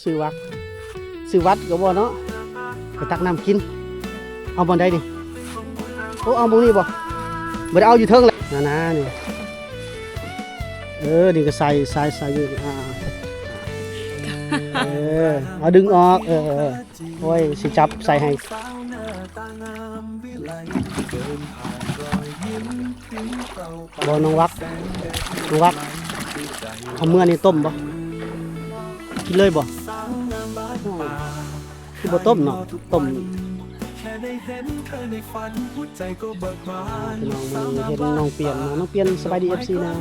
ຊື້ວັດ ຊື້ວັດກໍບໍ່ເນາະ ໄປຕັກນ້ຳກິນ. ເອົາບ່ອນໃດນີ້? ໂອ້ ເອົາບ່ອນນີ້ບໍ່? ບໍ່ໄດ້ເອົາຢູ່ເທິງແຫຼະ ນາໆ ນີ້. ເອີ ນີ້ກໍໃສ່ ໃສ່ ໃສ່ຢູ່ ອ່າ ເອີ ເອົາດຶງອອກ ເອີ ໂອ້ຍ ຊິຈັບໃສ່ໃຫ້. ບໍ່ ນ້ອງວັກ ນ້ອງວັກ ເອົາເມືອນີ້ຕົ້ມບໍ່? ກິນເລີຍບໍ່? ຄືບໍ່ຕົ້ມເນາະ ຕົ້ມ. ພີ່ນ້ອງ ເຫັນນ້ອງປ່ຽນເນາະ ນ້ອງປ່ຽນ ສະບາຍດີ ເອັຟຊີ ນະ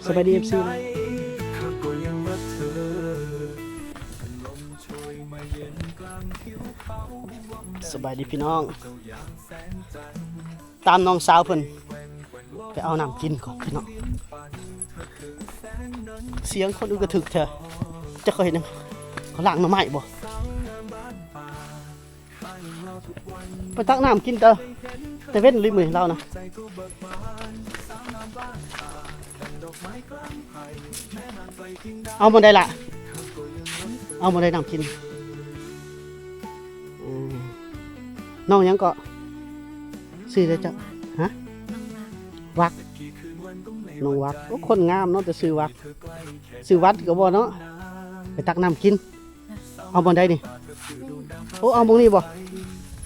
ສະບາຍດີ ເອັຟຊີ ນະ. ສະບາຍດີພີ່ນ້ອງ ຕາມນ້ອງສາວເພິ່ນໄປເອົານ້ຳກິນກ່ອນພີ່ນ້ອງ. ສຽງຄົນອື່ນກະຖືກແທ້ ຈັກເຂົາເຮັດຫຍັງ ເຂົາລ້າງໜໍ່ໄມ້ບໍ່? ໄປຕັກນ້ຳກິນແຕ່ ແຕ່ເວັນລີມື້ນີ້ລາວນະ. ເອົາບ່ອນໃດລະ? ເອົາບ່ອນໃດນ້ຳກິນ? ອືມ ນ້ອງຫຍັງເກາະ? ຊື່ໃດເຈົ້າ? ຮະ? ວັກ ນ້ອງວັກ. ໂອ້ ຄົນງາມເນາະ ແຕ່ຊື່ວັກ ຊື່ວັດກໍບໍ່ເນາະ. ໄປຕັກນ້ຳກິນ. ເອົາບ່ອນໃດນີ້? ໂອ້ ເອົາບ່ອນນີ້ບໍ່?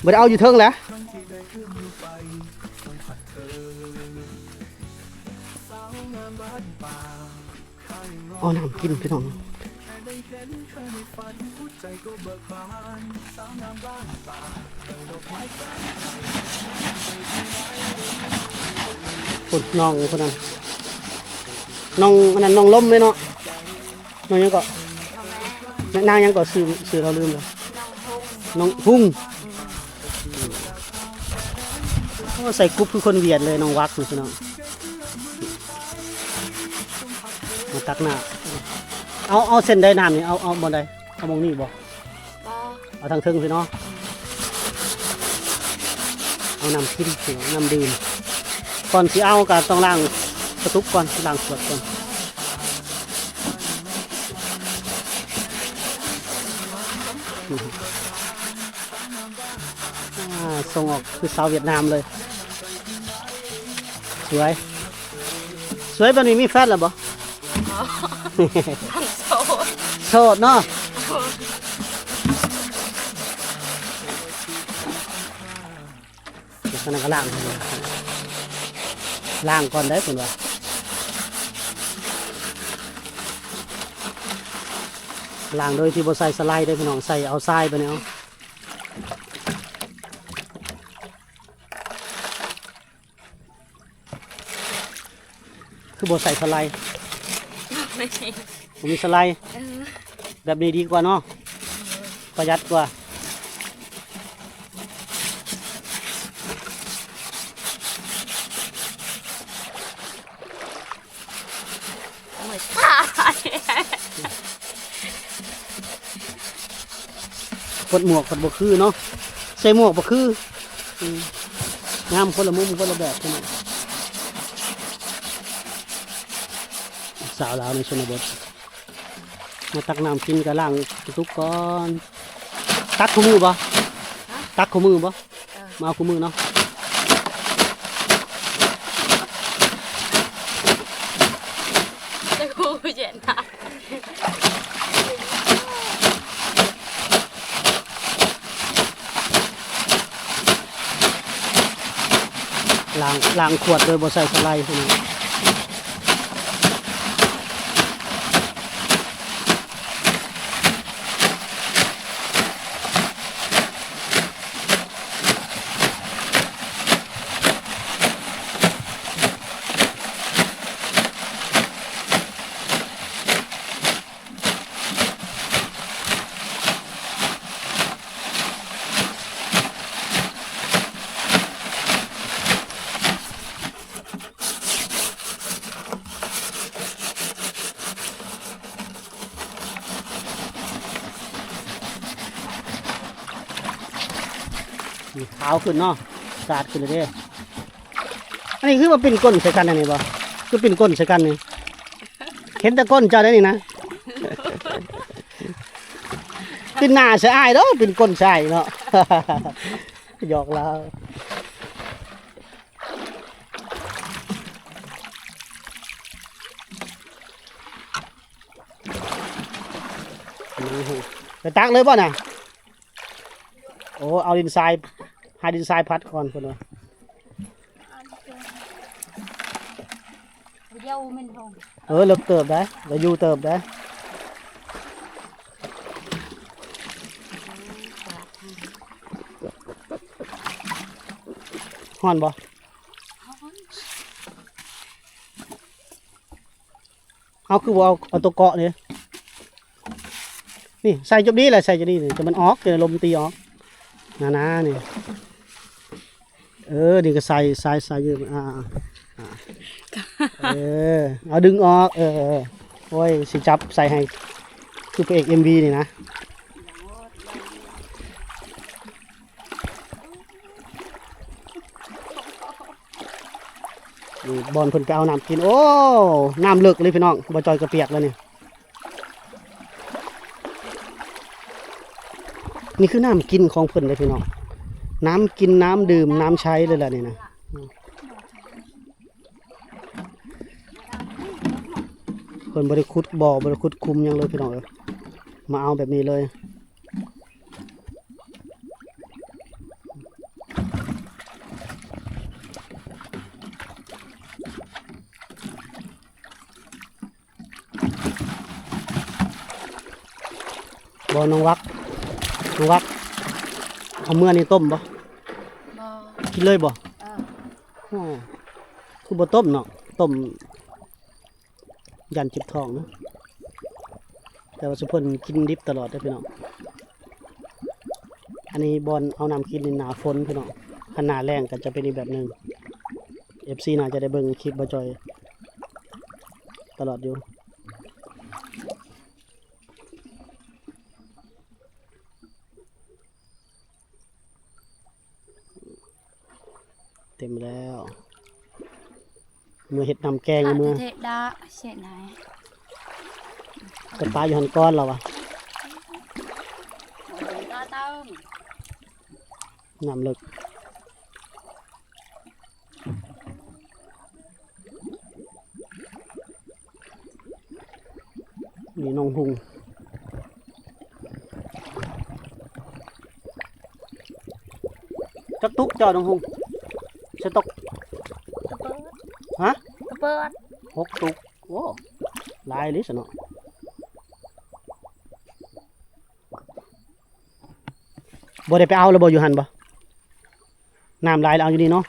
ບໍ່ໄດ້ເອົາຢູ່ເທິງແຫຼະ. ເອົານ້ຳກິນພີ່ນ້ອງ. ພຸ້ນນ້ອງຜູ້ນັ້ນ ນ້ອງອັນນັ້ນ ນ້ອງລົມເດ້ເນາະ. ນ້ອງຫຍັງເກາະ? ນາງຫຍັງເກາະ? ຊື່ ຊື່ລາວລືມແລ້ວ. ນ້ອງຫຸງ ນ້ອງຫຸງ. ໂອ້ ໃສ່ກຸບຄືຄົນຫວຽດເລີຍ ນ້ອງວັກນີ້ພີ່ນ້ອງ. ມາຕັກນ້ຳ ເອົາ ເອົາເສັ້ນໃດນ້ຳນີ້? ເອົາ ເອົາບ່ອນໃດ? ເອົາໝ່ອງນີ້ບໍ່? ບໍ່ ເອົາທາງເທິງພີ້ເນາະ. ເອົານ້ຳກິນ ເອົານ້ຳດື່ມ. ກ່ອນຊິເອົາກໍຕ້ອງລ້າງກະຕຸກກ່ອນ ລ້າງຂວດກ່ອນ. ອ່າ ສົ່ງອອກຄືສາວຫວຽດນາມເລີຍ. ສວຍ ສວຍແບບນີ້ມີແຟນແລ້ວບໍ່? ໂສດ ໂສດເນາະ. ລັກສະນະກໍລ້າງ ລ້າງກ່ອນເດ້ເພິ່ນວ່າ ລ້າງໂດຍທີ່ບໍ່ໃສ່ສະໄລເດ້ພີ່ນ້ອງ ໃສ່ເອົາຊາຍໄປແນວ. ຄືບໍ່ໃສ່ສະໄລ? ບໍ່ມີສະໄລ. ເອີ ແບບນີ້ດີກວ່າເນາະ ປະຢັດກວ່າ. ຄົດໝວກພັດບໍ່ຄືເນາະ ໃສ່ໝວກບໍ່ຄື. ອືມ ງາມຄົນລະມຸມຄົນລະແບບພີ່ນ້ອງ. ສາວລາວໃນຊົນນະບົດ ມາຕັກນ້ຳກິນກໍລ້າງກະຕຸກກ່ອນ. ຕັກຄູ່ມື້ບໍ່? ຮະ? ຕັກຄູ່ມື້ບໍ່? ເອີ ມາເອົາຄູ່ມື້ເນາະ. ແຕ່ກູເຢັນນະ ລ້າງ ລ້າງຂວດໂດຍບໍ່ໃສ່ສະໄລພີ່ນ້ອງ. ນີ້ຂາວຂຶ້ນເນາະ ສາດຂຶ້ນເດ້. ອັນນີ້ຄືວ່າປິ່ນກົ້ນໃສ່ກັນອັນນີ້ບໍ່? ຄືປິ່ນກົ້ນໃສ່ກັນນີ້ ເຫັນແຕ່ກົ້ນເຈົ້າໄດ໋ນີ້ນະ. ປິ່ນໜ້າໃສ່ອ້າຍເດີ້ ປິ່ນກົ້ນໃສ່ເນາະ ຫຍອກລາວ. ໄປຕັກເລີຍບໍ່ນະ? ໂອ້ ເອົາດິນຊາຍ ຫາດິນຊາຍພັດກ່ອນເພິ່ນວ່າ. ເອີ ເລິກເຕີບໄດ໋ ໄດ້ຢູ່ເຕີບໄດ໋. ຮ້ອນບໍ່? ເຮົາຄືບໍ່ເອົາ ເອົາຕົວເກາະນີ້ ນີ້ໃສ່ຈຸດນີ້ແຫຼະ ໃສ່ຈຸດນີ້ ຈະມັນອອກ ຈະລົມຕີອອກ ໜາໆ ນີ້. ເອີ ນີ້ກໍໃສ່ ໃສ່ ໃສ່ຢູ່ ອ່າ ອ່າ ເອີ ເອົາດຶງອອກ ເອີ ໂອ້ຍ ຊິຈັບໃສ່ໃຫ້ຄືພະເອກເອັມວີນີ້ນະ. ນີ້ບ່ອນເພິ່ນໄປເອົານ້ຳກິນ ໂອ້ ນ້ຳເລິກເລີຍພີ່ນ້ອງ ບໍ່ຈ່ອຍກໍປຽກແລ້ວນີ້. ນີ້ຄືນ້ຳກິນຂອງເພິ່ນເດ້ພີ່ນ້ອງ ນ້ຳກິນ ນ້ຳດື່ມ ນ້ຳໃຊ້ເລີຍແຫຼະນີ້ນະ. ເພິ່ນບໍ່ໄດ້ຂຸດບໍ່ ບໍ່ໄດ້ຂຸດຂຸມຫຍັງເລີຍພີ່ນ້ອງເອີຍ ມາເອົາແບບນີ້ເລີຍ. ບໍ່ ນ້ອງວັກ ນ້ອງວັກ ເອົາເມືອນີ້ຕົ້ມບໍ່? ບໍ່ ກິນເລີຍບໍ່? ເອີ ໂອ້ ຄືບໍ່ຕົ້ມເນາະ ຕົ້ມ ຢ້ານເຈັບທ້ອງນະ ແຕ່ວ່າຊຸມເພິ່ນກິນດິບຕະຫຼອດເດ້ພີ່ນ້ອງ. ອັນນີ້ບ່ອນເອົານ້ຳກິນໃນໜ້າຝົນພີ່ນ້ອງ ຄັນໜ້າແລ້ງກໍຈະເປັນອີກແບບໜຶ່ງ. ເອັຟຊີ ໜ້າຈະໄດ້ເບິ່ງຄລິບບ່າວຈ່ອຍຕະຫຼອດຢູ່. ເຕັມແລ້ວ ເມືອເຮັດນ້ຳແກງ ເມືອ ເທດາເສນາຍ ໄປປາຢູ່ຫັ້ນກ່ອນລາວວ່າ ນ້ຳເລິກ. ນີ້ນ້ອງຮຸ່ງ ຈັກຕຸກເຈົ້ານ້ອງຮຸ່ງ? ສະຕົກ ຕະເປີດ ຮະ? ຕະເປີດ ຫົກຕຸກ ໂອ້ ຫຼາຍເລີຍຊະເນາະ. ບໍ່ໄດ້ໄປເອົາແລ້ວບໍ່ ຢູ່ຫັ້ນບໍ່? ນ້ຳຫຼາຍແລ້ວ ເອົາຢູ່ນີ້ເນາະ.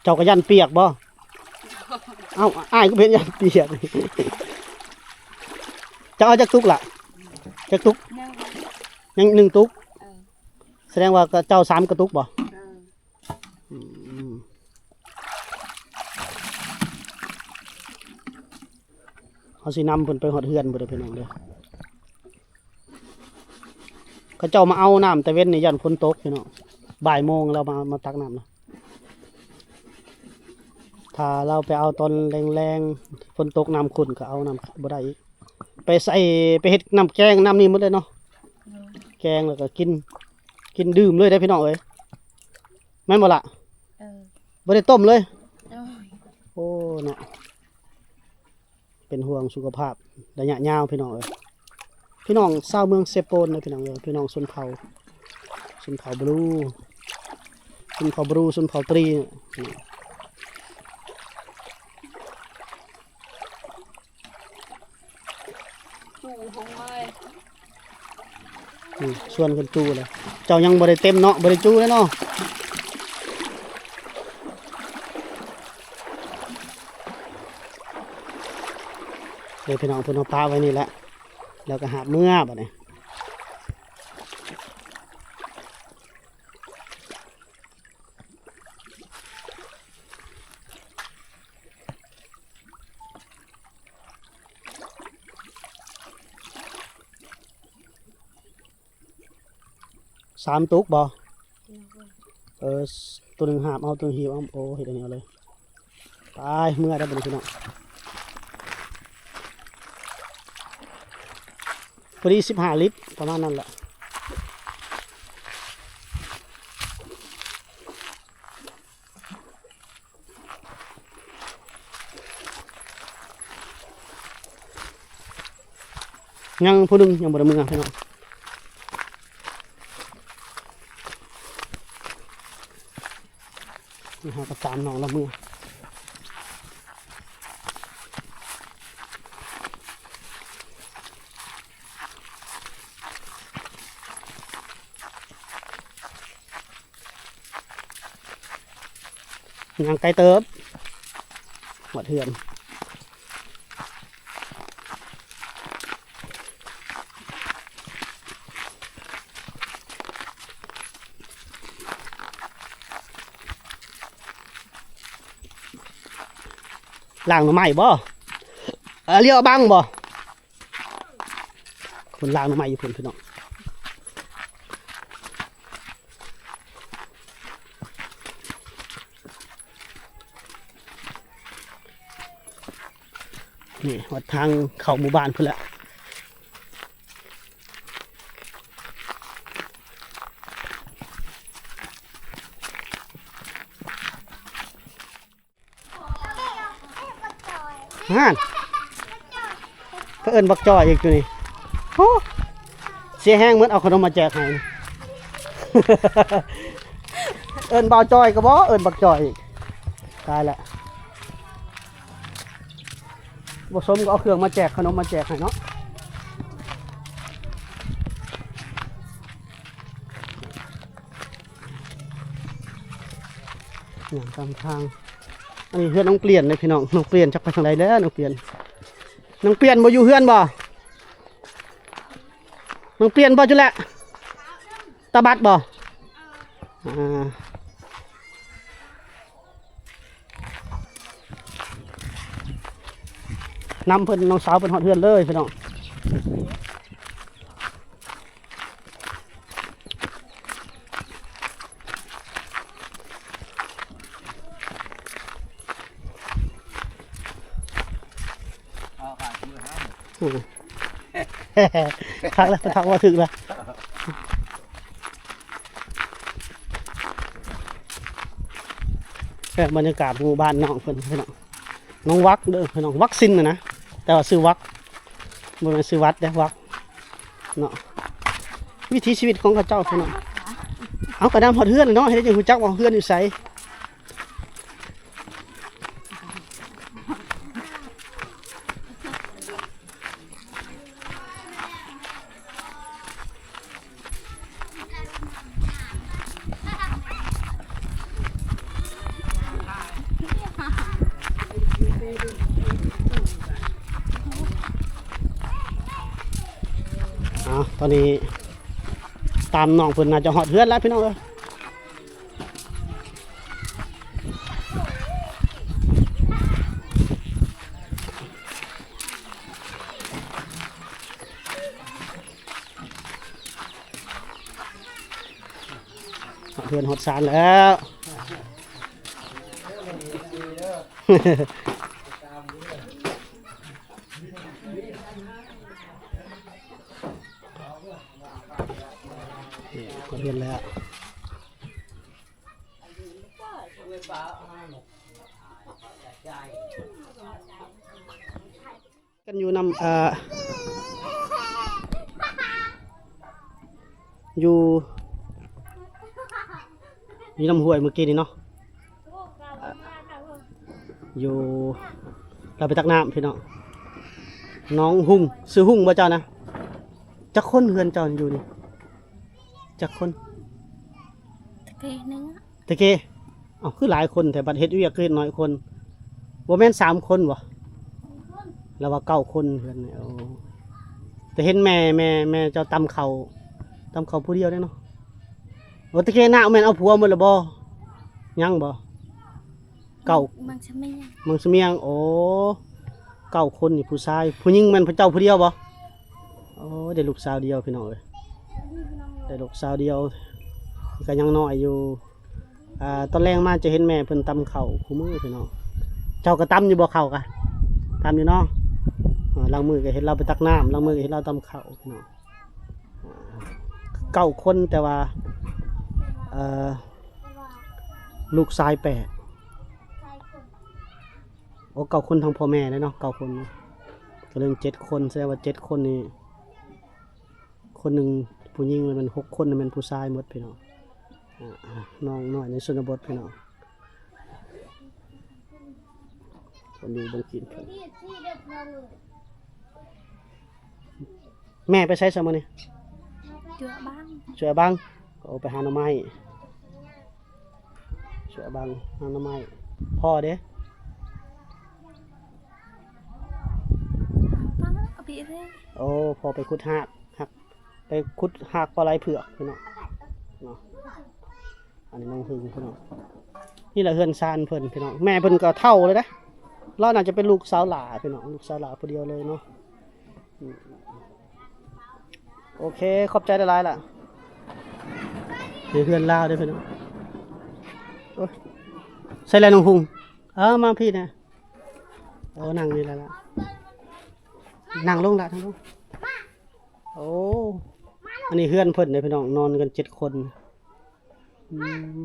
ເຈົ້າກໍຢ້ານປຽກບໍ່? ເອົ້າ ອ້າຍກໍເປັນຢ້ານປຽກ. ເຈົ້າເອົາຈັກຕຸກລະ? ຈັກຕຸກ? ຍັງ ຍັງໜຶ່ງຕຸກ. ເອີ ສະແດງວ່າເຈົ້າສາມກະຕຸກບໍ່? ເອີ ອືມ ເຮົາຊິນຳເພິ່ນໄປຮອດເຮືອນພຸ້ນເດີພີ່ນ້ອງເດີ. ເຂົາເຈົ້າມາເອົານ້ຳແຕ່ເວັນນີ້ ຢ້ານຝົນຕົກພີ່ນ້ອງ. ບ່າຍໂມງລາວມາ ມາຕັກນ້ຳນະ. ຖ້າລາວໄປເອົາຕອນແລງໆ ຝົນຕົກນ້ຳຂຸ້ນ ກໍເອົານ້ຳບໍ່ໄດ້ອີກ. ໄປໃສ່ ໄປເຮັດນ້ຳແກງນ້ຳນີ້ໝົດເລີຍເນາະ. ແກງແລ້ວກໍກິນ ກິນດື່ມເລີຍເດ້ພີ່ນ້ອງເອີຍ. ແມ່ນບໍ່ລະ? ເອີ ບໍ່ໄດ້ຕົ້ມເລີຍ. ໂດຍ ໂອ້ ເນາະ ເປັນຫ່ວງສຸຂະພາບໄລຍະຍາວພີ່ນ້ອງເອີຍ. ພີ່ນ້ອງຊາວເມືອງເຊໂປນເດີພີ່ນ້ອງເອີຍ. ພີ່ນ້ອງຊົນເຜົ່າ ຊົນເຜົ່າບຣູ ຊົນເຜົ່າບຣູ ຊົນເຜົ່າຕຣີ. ຈູ່ຫົງເລີຍ ອືມ ຊວນກັນຈູ່ແລ້ວ. ເຈົ້າຍັງບໍ່ໄດ້ເຕັມເນາະ ບໍ່ໄດ້ຈູ່ເລີຍເນາະ. ເດີພີ່ນ້ອງ ເພິ່ນເອົາປາໄວ້ນີ້ແຫຼະ ແລ້ວກໍຫາບເມືອບາດນີ້. ເ ສາມຕຸກບໍ່? ເອີ ໂຕໜຶ່ງຫາບເອົາ ໂຕໜຶ່ງຫີບເອົາ. ໂອ້ ເຮັດອັນນີ້ເອົາເລີຍ. ໄປ ເມືອໄດ້ບັດນີ້ພີ່ນ້ອງ. ພໍດີສິບຫ້າລິດ ປະມານນັ້ນແຫຼະ. ຍັງຜູ້ໜຶ່ງຍັງບໍ່ໄດ້ເມືອພີ່ນ້ອງ. ນີ້ເຮົາກໍຕາມນ້ອງລາວເມືອ. ຍ່າງໄກເຕີບ ຮອດເຮືອນ. ລ້າງໜໍ່ໄມ້ບໍ່? ເອີ ລ້ຽວບັງບໍ່? ຄົນລ້າງໜໍ່ໄມ້ຢູ່ພຸ້ນພີ່ນ້ອງ. ນີ້ຮອດທາງເຂົ້າໝູ່ບ້ານພຸ້ນແຫຼະ. ຫັ້ນ ເຂົາເອີ້ນບັກຈ່ອຍອີກຢູ່ນີ້. ໂອ້ ເສຍແຮງໝົດ ເອົາຂະໜົມມາແຈກໃຫ້. ເອີ້ນບ່າວຈ່ອຍກໍບໍ່ ເອີ້ນບັກຈ່ອຍອີກ. ຕາຍແລ້ວ. ບໍ່ສົມກໍເອົາເຄື່ອງມາແຈກ ຂະໜົມມາແຈກໃຫ້ເນາະ. ຍ່າງຕາມທາງ. ອັນນີ້ເຮືອນນ້ອງປ່ຽນເດ້ພີ່ນ້ອງ. ນ້ອງປ່ຽນຈັກໄປທາງໃດແລ້ວ ນ້ອງປ່ຽນ. ນ້ອງປ່ຽນບໍ່ຢູ່ເຮືອນບໍ່? ນ້ອງປ່ຽນບໍ່ຈຸແລະ? ຕາບັດບໍ່? ອ່າ. ນຳເພິ່ນ ນ້ອງສາວເພິ່ນຮອດເຮືອນເລີຍພີ່ນ້ອງ. ອືມ ຄັກແລ້ວ ເຂົາເວົ້າຖືກແລ້ວ. ເອີ ບັນຍາກາດໝູ່ບ້ານນ້ອງເພິ່ນພີ່ນ້ອງ. ນ້ອງວັກເດີພີ່ນ້ອງ ວັກຊິນນະນະ ແຕ່ວ່າຊື່ວັກ ບໍ່ແມ່ນຊື່ວັດເດ້ ວັກເນາະ. ວິຖີຊີວິດຂອງເຂົາເຈົ້າພີ່ນ້ອງ. ເອົາ ກະນຳຮອດເຮືອນແລ້ວເນາະ ເຮັດຈັ່ງຮູ້ຈັກວ່າເຮືອນຢູ່ໃສ. ເອົາ ຕອນນີ້ຕາມນ້ອງເພິ່ນໜ້າຈະຮອດເຮືອນແລ້ວພີ່ນ້ອງເອີຍ. ຮອດເຮືອນຮອດຊານແລ້ວ. ນີ້ ຮອດເຮືອນແລ້ວ. ກັນຢູ່ນຳ ເອີ່ ຢູ່ ຢູ່ນຳຫ້ວຍມື້ກີ້ນີ້ເນາະ ຢູ່ ລາວໄປຕັກນ້ຳພີ່ນ້ອງ ນ້ອງຮຸ່ງ ຊື່ຮຸ່ງບໍ່ເຈົ້ານະ? ຈັກຄົນເຮືອນເຈົ້າຢູ່ນີ້ ຈັກຄົນ? ຕະເກໜຶ່ງ ຕະເກ ເອົ້າ ຄືຫຼາຍຄົນແທ້ ບັດເຮັດວຽກຄືເຮັດໜ້ອຍຄົນ ບໍ່ແມ່ນສາມຄົນບໍ່? ລາວວ່າເກົ້າຄົນເຮືອນນີ້. ໂອ້ ແຕ່ເຫັນແມ່ ແມ່ ແມ່ເຈົ້າຕຳເຂົ້າ ຕຳເຂົ້າຜູ້ດຽວເດ້ເນາະ. ໂອ້ ຕະເກນ້າແມ່ນເອົາຜົວໝົດແລ້ວບໍ່? ຍັງບໍ່? ເກົ້າ ມັງສະມຽງ ມັງສະມຽງ. ໂອ້ ເກົ້າຄົນນີ້ຜູ້ຊາຍ ຜູ້ຍິງແມ່ນພະເຈົ້າຜູ້ດຽວບໍ່? ໂອ້ ໄດ້ລູກສາວດຽວພີ່ນ້ອງເອີຍ. ແຕ່ລູກສາວດຽວກໍຍັງນ້ອຍຢູ່. ອ່າ ຕອນແລງມາຈະເຫັນແມ່ເພິ່ນຕຳເຂົ້າຄູ່ມື້ພີ່ນ້ອງ. ເຈົ້າກໍຕຳຢູ່ບໍ່ເຂົ້າກະ? ຕຳຢູ່ເນາະ. ເອີ ລາງມື້ກໍເຫັນລາວໄປຕັກນ້ຳ ລາງມື້ກໍເຫັນລາວຕຳເຂົ້າພີ່ນ້ອງ. ເກົ້າຄົນ ແຕ່ວ່າ ເອີ ລູກຊາຍແປດ. ໂອ້ ເກົ້າຄົນທັງພໍ່ແມ່ເລີຍເນາະ ເກົ້າຄົນເນາະ. ກໍເລີຍເຈັດຄົນ ສະແດງວ່າເຈັດຄົນນີ້ ຄົນໜຶ່ງຜູ້ຍິງ ແລ້ວແມ່ນຫົກຄົນ ແມ່ນຜູ້ຊາຍໝົດພີ່ນ້ອງ. ອ່າ ນ້ອງນ້ອຍໃນຊົນນະບົດພີ່ນ້ອງ ຄົນຢູ່ເບິ່ງກິນ. ແມ່ໄປໃສຊະມື້ນີ້? ເຈາະບັງ ເຈາະບັງ. ໂອ້ ໄປຫາໜໍ່ໄມ້ ຊ່ວຍບັງນາງໜໍ່ໄມ້. ພໍ່ເດ້? ໂອ້ ພໍ່ໄປຂຸດຮາກ ຮາກ ໄປຂຸດຮາກປາໄຫຼເຜືອກພີ່ນ້ອງເນາະ. ອັນນີ້ນ້ອງຫຶງພີ່ນ້ອງ. ນີ້ແຫຼະເຮືອນຊານເພິ່ນພີ່ນ້ອງ. ແມ່ເພິ່ນກໍເຖົ້າແລ້ວເດ້. ລາວໜ້າຈະເປັນລູກສາວຫຼ້າພີ່ນ້ອງ ລູກສາວຫຼ້າຜູ້ດຽວເລີຍເນາະ. ອືມ ໂອເຄ ຂອບໃຈຫຼາຍໆ ລະ. ນີ້ເຮືອນລາວເດ້ພີ່ນ້ອງ. ໂອ້ຍ ໃສແລ້ວນ້ອງຫຸງ? ເອີ ມາພີ້ນະ. ໂອ້ ນັ່ງນີ້ລະ ລະ ນັ່ງລົງລະ ນັ່ງລົງ. ໂອ້ ອັນນີ້ເຮືອນເພິ່ນເດ້ພີ່ນ້ອງ ນອນກັນເຈັດຄົນ. ອືມ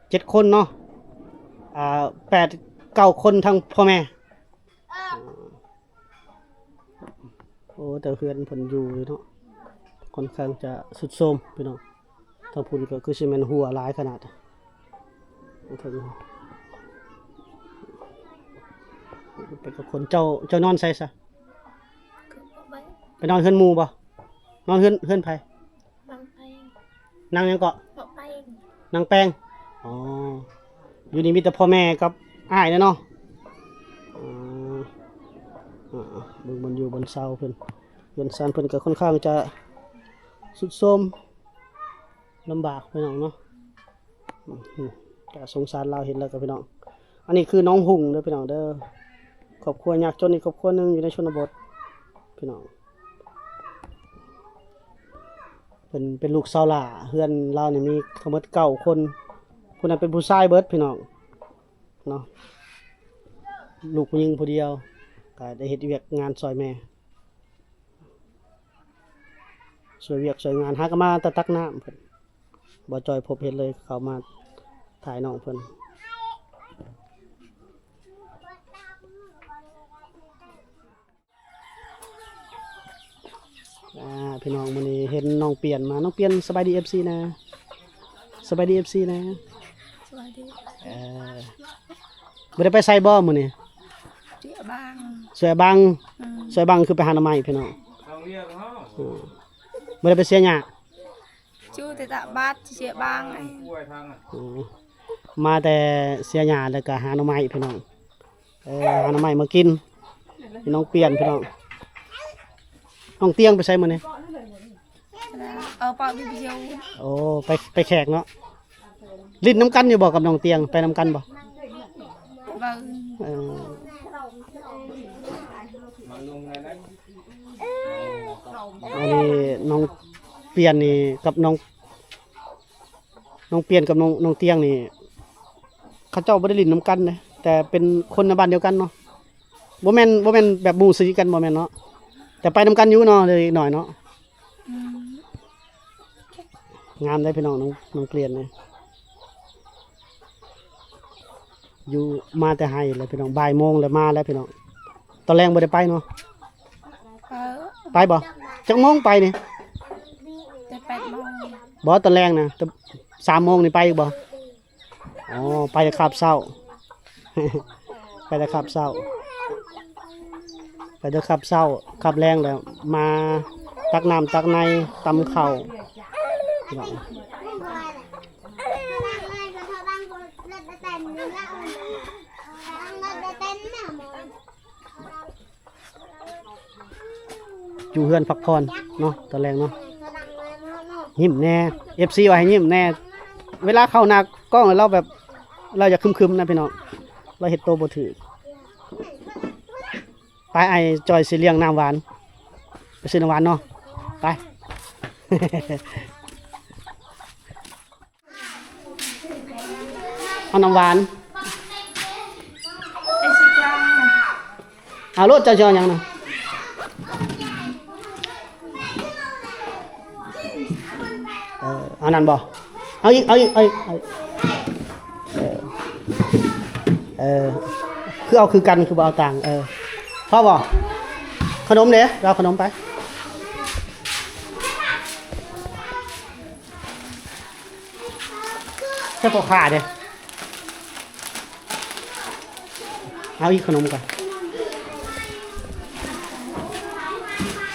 ເຈັດຄົນເນາະ. ອ່າ ແປດ ເກົ້າຄົນທັງພໍ່ແມ່. ໂອ້ ແຕ່ເຮືອນເພິ່ນຢູ່ເນາະ ຂ້ອນຂ້າງຈະຊຸດໂຊມພີ່ນ້ອງ. ທາງພຸ້ນກໍຄືຊິແມ່ນຮົ່ວຫຼາຍຂະໜາດ. ໄປກັບຄົນ. ເຈົ້າ ເຈົ້ານອນໃສຊະ? ໄປນອນເຮືອນໝູ່ບໍ່? ນອນເຮືອນ ເຮືອນໃຜ? ນາງແປງ. ນາງຫຍັງເກາະ? ນາງແປງ. ນາງແປງ. ອໍ ຢູ່ນີ້ມີແຕ່ພໍ່ແມ່ກັບອ້າຍແຫຼະເນາະ. ອືມ ເບິ່ງບ່ອນຢູ່ບ່ອນເຊົາເພິ່ນ. ເຮືອນຊານເພິ່ນກໍຂ້ອນຂ້າງຈະຊຸດໂຊມ ລຳບາກພີ່ນ້ອງເນາະ. ອືມ ກໍສົງສານລາວເຫັນແລ້ວກໍພີ່ນ້ອງ. ອັນນີ້ຄືນ້ອງຫຸງເດີພີ່ນ້ອງເດີ. ຄອບຄົວຍາກຈົນອີກຄອບຄົວໜຶ່ງຢູ່ໃນຊົນນະບົດພີ່ນ້ອງ. ເປັນ ເປັນລູກສາວຫຼ້າ. ເຮືອນລາວນີ້ມີທັງໝົດເກົ້າຄົນ. ຜູ້ນັ້ນເປັນຜູ້ຊາຍເບິດພີ່ນ້ອງເນາະ. ລູກຜູ້ຍິງຜູ້ດຽວ ກໍໄດ້ເຮັດວຽກງານຊ່ອຍແມ່. ຊ່ວຍວຽກຊ່ວຍງານ ຫາກໍມາແຕ່ຕັກນ້ຳເພິ່ນ. ບໍ່ຈ່ອຍພົບເຫັນເລີຍ ເຂົ້າມາຖ່າຍນ້ອງເພິ່ນ. ອ່າ ພີ່ນ້ອງ ມື້ນີ້ເຫັນນ້ອງປ່ຽນມາ. ນ້ອງປ່ຽນ ສະບາຍດີເອັບຊີນະ. ສະບາຍດີເອັບຊີນະ. ສະບາຍດີ. ເອີ ບໍ່ໄດ້ໄປໃສບໍ່ມື້ນີ້? ຊ່ວຍບັງ. ຊ່ວຍບັງ. ອືມ ຊ່ວຍບັງຄືໄປຫາໜໍ່ໄມ້ພີ່ນ້ອງ. ອືມ ບໍ່ໄດ້ໄປເສຍຫຍ້າ? ຈູແຕ່ຕາກບາດເສຍບັງ. ອືມ ມາແຕ່ເສຍຫຍ້າແລ້ວກໍຫາໜໍ່ໄມ້ພີ່ນ້ອງ. ເອີ ຫາໜໍ່ໄມ້ມາກິນ. ນ້ອງປ່ຽນພີ່ນ້ອງ. ນ້ອງຕຽງໄປໃສມື້ນີ້? ເອົາປາວິດີໂອ. ໂອ້ ໄປ ໄປແຂກເນາະ. ຫຼິ້ນນຳກັນຢູ່ບໍ່ກັບນ້ອງຕຽງ? ໄປນຳກັນບໍ່? ເບິ່ງ. ເອີ ອັນນີ້ນ້ອງປ່ຽນນີ້ກັບນ້ອງ ນ້ອງປ່ຽນກັບນ້ອງ ນ້ອງຕຽງນີ້ ເຂົາເຈົ້າບໍ່ໄດ້ຫຼິ້ນນຳກັນເດ້ ແຕ່ເປັນຄົນໃນບ້ານດຽວກັນເນາະ. ບໍ່ແມ່ນ ບໍ່ແມ່ນແບບໝູ່ສີກັນ ບໍ່ແມ່ນເນາະ ແຕ່ໄປນຳກັນຢູ່ເນາະ ເລັກນ້ອຍເນາະ. ອືມ ງາມເດ້ພີ່ນ້ອງ ນ້ອງ ນ້ອງປ່ຽນນີ້. ຢູ່ ມາແຕ່ໄຮ່ແລ້ວພີ່ນ້ອງ ບ່າຍໂມງແລ້ວມາແລ້ວພີ່ນ້ອງ. ຕອນແລງບໍ່ໄດ້ໄປເນາະ? ເອີ ໄປບໍ່? ຈັກໂມງໄປນີ້? ແຕ່ແປດໂມງ. ບໍ່ ຕອນແລງນະ ແຕ່ສາມໂມງນີ້ໄປອີກບໍ່? ອໍ ໄປແຕ່ຄາບເຊົ້າ ໄປແຕ່ຄາບເຊົ້າ ໄປແຕ່ຄາບເຊົ້າ ຄາບແລງແລ້ວມາຕັກນ້ຳຕັກໃນ ຕຳເຂົ້າ. ຢູ່ເຮືອນພັກຜ່ອນເນາະ ຕອນແລງເນາະ. ຍິ້ມແດ່ ເອັບຊີວ່າໃຫ້ຍິ້ມແດ່. ເວລາເຂົ້າໜ້າກ້ອງແລ້ວລາວແບບ ລາວຢາກຄຶມໆນະພີ່ນ້ອງ ລາວເຮັດໂຕບໍ່ຖືກ. ໄປ ອ້າຍຈ່ອຍຊິລ້ຽງນ້ຳຫວານ ໄປຊື້ນ້ຳຫວານເນາະ ໄປ. ເອົານ້ຳຫວານ ໄອຊີກລາງ ເອົາໂລດ ເຈົ້າຊິເອົາຫຍັງນະ? ເອີ ເອົານັ້ນບໍ່? ເອົາອີກ ເອົາອີກ ເອົາອີກ ເອົາອີກ ເອີ ເອີ ຄືເອົາຄືກັນ ຄືບໍ່ເອົາຕ່າງ? ເອີ ພໍບໍ່? ຂະໜົມເດ້ ເອົາຂະໜົມໄປ. ໃສ່ພໍ່ຄ້າເດ້. ເອົາອີກຂະໜົມກ່ອນ.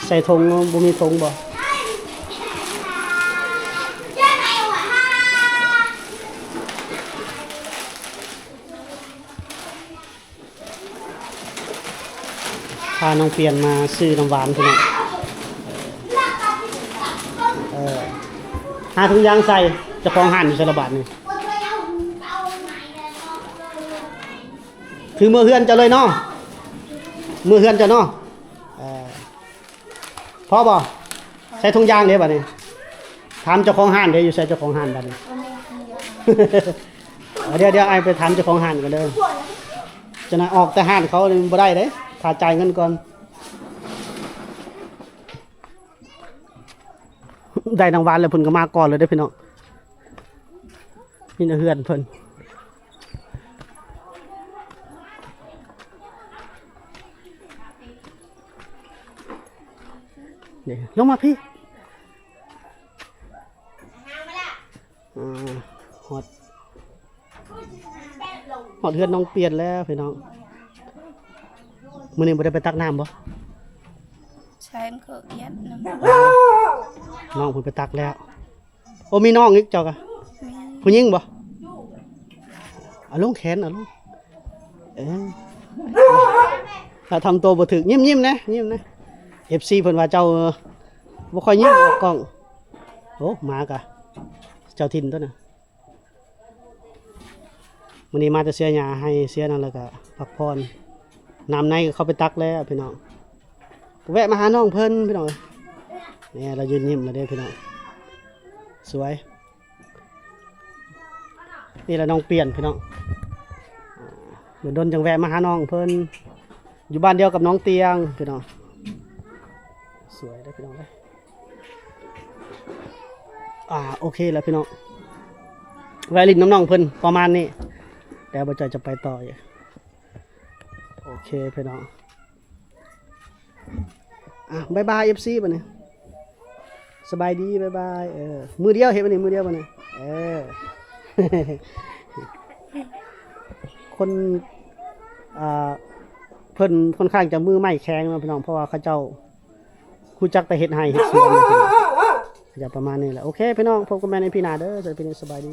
ໃສ່ຖົງ ບໍ່ມີຖົງບໍ່? ພານ້ອງປ່ຽນມາຊື້ນ້ຳຫວານພີ່ນ້ອງ. ເອີ ຫາຖົງຢາງໃສ່. ເຈົ້າຂອງຮ້ານຢູ່ໃສລະບາດນີ້? ຖືເມືອເຮືອນເຈົ້າເລີຍເນາະ, ເມືອເຮືອນເຈົ້າເນາະ. ເອີ ພໍບໍ່? ໃສ່ຖົງຢາງເດ້ບາດນີ້. ຖາມເຈົ້າຂອງຮ້ານເດ້, ຢູ່ໃສເຈົ້າຂອງຮ້ານບາດນີ້? ເອີ ດຽວ ດຽວອ້າຍໄປຖາມເຈົ້າຂອງຮ້ານກ່ອນເດີ. ຈັ່ງນັ້ນອອກແຕ່ຮ້ານເຂົານີ້ບໍ່ໄດ້ເດ້, ຖ້າຈ່າຍເງິນກ່ອນ. ໄດ້ນ້ຳຫວານແລ້ວເພິ່ນກໍມາກ່ອນເລີຍເດ້ພີ່ນ້ອງ. ນີ້ນະເຮືອນເພິ່ນ. ນີ້ ລົງມາພີ້. ອ່າ ຮອດ ຮອດເຮືອນນ້ອງປ່ຽນແລ້ວພີ່ນ້ອງ. ມື້ນີ້ບໍ່ໄດ້ໄປຕັກນ້ຳບໍ່? ໃຊ່ ມັນກໍອຽດນຳ. ນ້ອງເພິ່ນໄປຕັກແລ້ວ. ໂອ້ ມີນ້ອງອີກເຈົ້າກະ? ມີ. ຜູ້ຍິງບໍ່? ເອົາລົງແຂນ ເອົາລົງ. ເອີ ຖ້າທຳໂຕບໍ່ຖືກ ຍິ້ມໆແດ່ ຍິ້ມແດ່. ເອັຟຊີເພິ່ນວ່າເຈົ້າ ເອີ ບໍ່ຄ່ອຍຍິ້ມອອກກ້ອງ. ໂອ້ ໝາກະເຈົ້າຖິ່ນຕົວນະ. ມື້ນີ້ມາແຕ່ເສຍຫຍ້າໃຫ້ເສຍນັ້ນ ແລ້ວກະພັກຜ່ອນ. ນ້ຳໃນກໍເຂົ້າໄປຕັກແລ້ວພີ່ນ້ອງ. ແວະມາຫານ້ອງເພິ່ນພີ່ນ້ອງເອີຍ. ນີ້ລາວຢືນຍິ້ມແລ້ວເດ້ພີ່ນ້ອງ. ສວຍ. ນີ້ລະນ້ອງປ່ຽນພີ່ນ້ອງ. ດົນໆຈັ່ງແວະມາຫານ້ອງເພິ່ນ. ຢູ່ບ້ານດຽວກັບນ້ອງຕຽງພີ່ນ້ອງ. ສວຍເດ້ພີ່ນ້ອງເດ້. ອ່າ ໂອເຄແລ້ວພີ່ນ້ອງ, ແວະຫຼິ້ນນຳນ້ອງເພິ່ນປະມານນີ້ ແຕ່ບໍ່ຈ່ອຍຈະໄປຕໍ່ຢູ່. ໂອເຄພີ່ນ້ອງ. ອ່ະ ບາຍບາຍ ເອັຟຊີ ບາດນີ້. ສະບາຍດີ ບາຍບາຍ. ເອີ ມື້ດຽວເຮັດບາດນີ້ ມື້ດຽວບາດນີ້. ເອີ ຄົນ ອ່າ ເພິ່ນຄ່ອນຂ້າງຈະມືໄມ້ແຂງເນາະພີ່ນ້ອງ, ເພາະວ່າເຂົາເຈົ້າຮູ້ຈັກແຕ່ເຮັດໄຮ່ເຮັດສວນເນາະພີ່ນ້ອງ. ຈະປະມານນີ້ແຫຼະ. ໂອເຄພີ່ນ້ອງ, ພົບກັນໃໝ່ໃນພີ້ໜ້າເດີ. ສຳລັບພີ້ນີ້ ສະບາຍດີ.